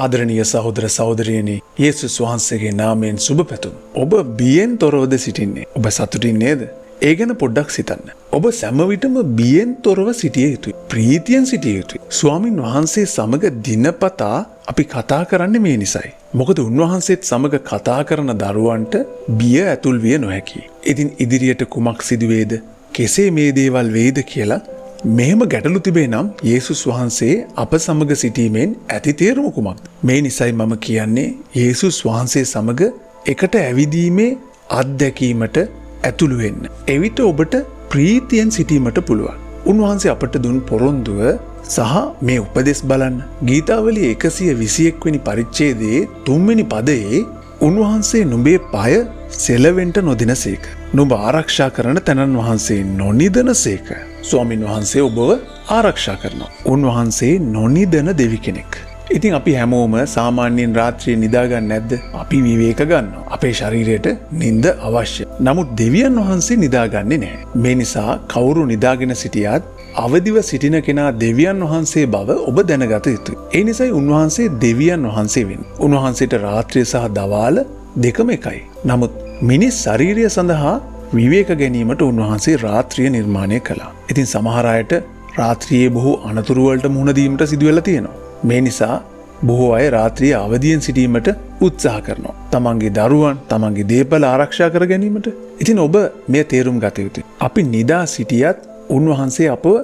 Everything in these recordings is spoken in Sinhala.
ආදරණීය සහෝදර සහෝදරියනි, යේසුස් වහන්සේගේ නාමයෙන් සුබ පැතුම්. ඔබ බියෙන් තොරවද සිටින්නේ? ඔබ සතුටින් නේද? ඒ ගැන පොඩ්ඩක් සිතන්න. ඔබ සෑම විටම බියෙන් තොරව සිටිය යුතුයි. ප්‍රීතියෙන් සිටිය යුතුයි. ස්වාමින් වහන්සේ සමග දිනපතා අපි කතා කරන්නේ මේ නිසයි. මොකද උන්වහන්සේත් සමග කතා කරන දරුවන්ට බිය ඇතුල් විය නොහැකියි. ඉතින් ඉදිරියට කුමක් සිදුවේද? කෙසේ මේ දේවල් වෙයිද කියලා මෙහෙම ගැටලු තිබේ නම් යේසුස් වහන්සේ අප සමග සිටීමෙන් ඇති තේරුම කුමක්ද? මේ නිසයි මම කියන්නේ, යේසුස් වහන්සේ සමග එකට ඇවිදීමේ අත්දැකීමට ඇතුළු වෙන්න. එවිට ඔබට ප්‍රීතියෙන් සිටීමට පුළුවන්. උන්වහන්සේ අපට දුන් පොරොන්දුව සහ මේ උපදෙස් බලන්න. ගීතාවලිය 121 වෙනි පරිච්ඡේදයේ තුන්වෙනි පදයේ, උන්වහන්සේ නුඹේ පය සෙලවෙන්ට නොදින සේක. නුඹ ආරක්ෂා කරන තැනන් වහන්සේ නොනිදන සේක. ස්වාමින් වහන්සේ ඔබව ආරක්ෂා කරනවා. උන්වහන්සේ නොනිදන දෙවි කෙනෙක්. ඉතින් අපි හැමෝම සාමාන්‍යයෙන් රාත්‍රියේ නිදාගන්නේ නැද්ද? අපි විවේක ගන්නවා. අපේ ශරීරයට නිින්ද අවශ්‍ය. නමුත් දෙවියන් වහන්සේ නිදාගන්නේ නැහැ. මේ නිසා කවුරු නිදාගෙන සිටියත් අවදිව සිටින කෙනා දෙවියන් වහන්සේ බව ඔබ දැනගත යුතුයි. ඒ නිසායි උන්වහන්සේ දෙවියන් වහන්සේ වෙන්නේ. උන්වහන්සේට රාත්‍රිය සහ දවාල දෙකම එකයි. නමුත් මිනිස් ශරීරය සඳහා විවේක ගැනීමට උන්වහන්සේ රාත්‍රිය නිර්මාණය කළා. ඉතින් සමහර අයට රාත්‍රියේ බොහෝ අනතුරු වලට මුහුණ දීමට සිදු වෙලා තියෙනවා. මේ නිසා බොහෝ අය රාත්‍රියේ අවදියෙන් සිටීමට උත්සාහ කරනවා. තමන්ගේ දරුවන්, තමන්ගේ දේපල ආරක්ෂා කර ගැනීමට. ඉතින් ඔබ මෙය තේරුම් ගත යුතුයි. අපි නිදා සිටියත් උන්වහන්සේ අපව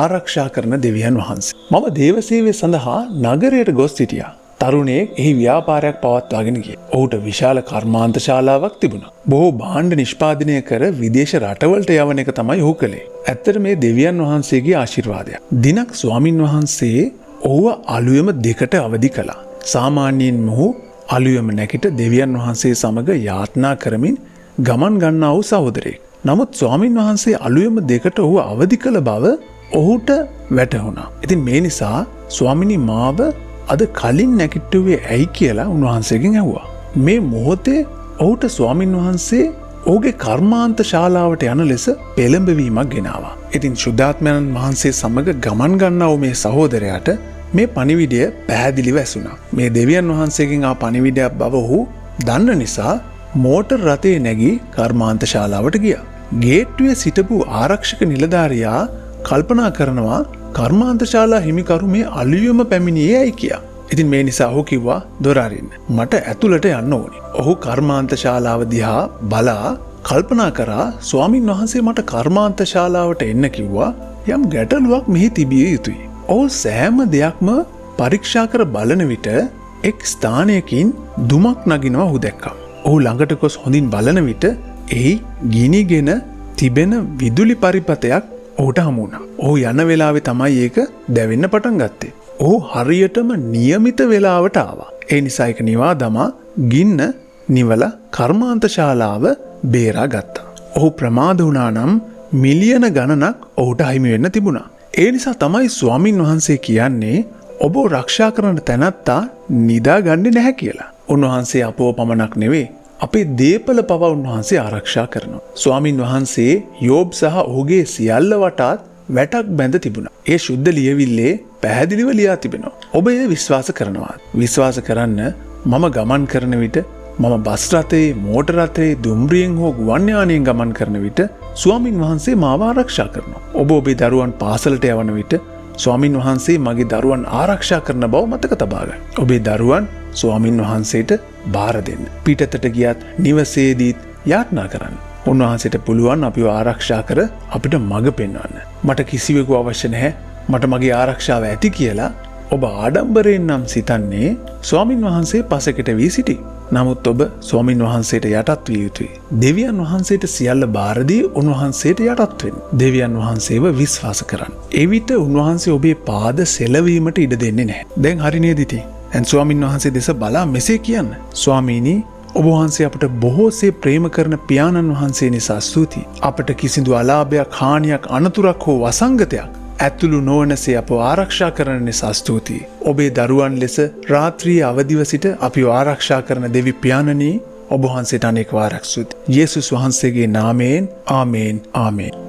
ආරක්ෂා කරන දෙවියන් වහන්සේ. මම දේව සේවය සඳහා නගරයට ගොස් සිටියා. තරුණයෙක් එහි ව්‍යාපාරයක් පවත්වාගෙන ගියා. ඔහුට විශාල කර්මාන්ත ශාලාවක් තිබුණා. බොහෝ භාණ්ඩ නිෂ්පාදනය කර විදේශ රටවලට යවන එක තමයි ඔහු කළේ. ඇත්තට මේ දෙවියන් වහන්සේගේ ආශිර්වාදයක්. දිනක් ස්වාමින් වහන්සේ ඔහුව අලුයම 2ට අවදි කළා. සාමාන්‍යයෙන් මොහු අලුයම නැගිට දෙවියන් වහන්සේ සමග යාච්ඤා කරමින් ගමන් ගන්නා වූ සහෝදරයෙක්. නමුත් ස්වාමින් වහන්සේ අලුයම 2ට ඔහු අවදි කළ බව ඔහුට වැටහුණා. ඉතින් මේ නිසා ස්වාමිනී, මාව අද කලින් නැගිට්ටුවේ ඇයි කියලා උන්වහන්සේගෙන් ඇහුවා. මේ මොහොතේ ඔහුට ස්වාමින් වහන්සේ ඔහුගේ කර්මාන්ත ශාලාවට යන ලෙස පෙළඹවීමක් ගෙනාවා. ඉතින් ශුද්ධාත්මයන් වහන්සේ සමග ගමන් ගන්නා වූ මේ සහෝදරයාට මේ පණිවිඩය පැහැදිලිව ඇසුණා. මේ දෙවියන් වහන්සේගෙන් ආ පණිවිඩයක් බව ඔහු දන්න නිසා මෝටර් රථයේ නැගී කර්මාන්ත ශාලාවට ගියා. ගේට්ටුවේ සිටපු ආරක්ෂක නිලධාරියා කල්පනා කරනවා කර්මාන්ත ශාලා හිමිකරු මේ අලුයම පැමිණියේ ඇයි කියා. ඉතින් මේ නිසා ඔහු කිව්වා, දොර අරින්න. මට ඇතුළට යන්න ඕනේ. ඔහු කර්මාන්ත ශාලාව දිහා බලා කල්පනා කරා, ස්වාමින් වහන්සේ මට කර්මාන්ත ශාලාවට එන්න කිව්වා, යම් ගැටලුවක් මෙහි තිබිය යුතුයි. ඔහු සෑම දෙයක්ම පරීක්ෂා කර බලන විට එක් ස්ථානයකින් දුමක් නගිනවා ඔහු දැක්කා. ඔහු ළඟට ගොස් හොඳින් බලන විට එහි ගිනිගෙන තිබෙන විදුලි පරිපථයක් ඔහුට හමු වුණා. ඔහු යන වෙලාවේ තමයි ඒක දැවෙන්න පටන් ගත්තේ. ඔහු හරියටම නියමිත වෙලාවට ආවා. ඒ නිසා ඒක නිවා දමා ගින්න නිවලා කර්මාන්ත ශාලාව බේරා ගත්තා. ඔහු ප්‍රමාද වුණා නම් මිලියන ගණනක් ඔහුට අහිමි වෙන්න තිබුණා. ඒ නිසා තමයි ස්වාමින් වහන්සේ කියන්නේ ඔබ රක්ෂා කරන තැනැත්තා නිදාගන්නේ නැහැ කියලා. උන්වහන්සේ අපව පමණක් නෙවෙයි, අපේ දේපල පවා උන්වහන්සේ ආරක්ෂා කරනවා. ස්වාමින් වහන්සේ යෝබ් සහ ඔහුගේ සියල්ල වටාත් වැටක් බැඳ තිබුණා. ඒ ශුද්ධ ලියවිල්ලේ පැහැදිලිව ලියා තිබෙනවා. ඔබ එය විශ්වාස කරනවා? විශ්වාස කරන්න, මම ගමන් කරන විට, මම බස් රථයේ, මෝටර් රථයේ, දුම්රියෙන් හෝ ගුවන් යානයෙන් ගමන් කරන විට ස්වාමින් වහන්සේ මාව ආරක්ෂා කරනවා. ඔබ ඔබේ දරුවන් පාසලට යවන විට ස්වාමින් වහන්සේ මගේ දරුවන් ආරක්ෂා කරන බව මතක තබා ගන්න. ඔබේ දරුවන් ස්වාමින් වහන්සේට බාර දෙන්න. පිටතට ගියත් නිවසේදීත් යාඥා කරන්න. උන්වහන්සේට පුළුවන් අපිව ආරක්ෂා කර අපිට මඟ පෙන්වන්න. මට කිසිවෙකු අවශ්‍ය නැහැ, මට මගේ ආරක්ෂාව ඇති කියලා ඔබ ආඩම්බරයෙන් නම් සිතන්නේ, ස්වාමින් වහන්සේ පසෙකට වී සිටි. නමුත් ඔබ ස්වාමින් වහන්සේට යටත් විය යුතුයි. දෙවියන් වහන්සේට සියල්ල බාර දී උන්වහන්සේට යටත් වෙන්න. දෙවියන් වහන්සේව විශ්වාස කරන්න. එවිට උන්වහන්සේ ඔබේ පාද සෙලවීමට ඉඩ දෙන්නේ නැහැ. දැන් හරි නේද ඉතින්? දැන් ස්වාමින් වහන්සේ දෙස බලා මෙසේ කියන්න. ස්වාමීනි, ඔබ වහන්සේ අපට බොහෝසේ ප්‍රේම කරන පියාණන් වහන්සේ නිසා ස්තුතියි. අපට කිසිදු අලාභයක්, හානියක්, අනතුරක් හෝ වසංගතයක් ඇතුළු නොවනසේ අප ආරක්ෂා කරන නිසා ස්තුතියි. ඔබේ දරුවන් ලෙස රාත්‍රියේ අවදිව සිට අපිව ආරක්ෂා කරන දෙවි පියාණනී, ඔබ වහන්සේට අනේක වාරක් ස්තුතියි. යේසුස් වහන්සේගේ නාමයෙන් ආමේන්, ආමේන්.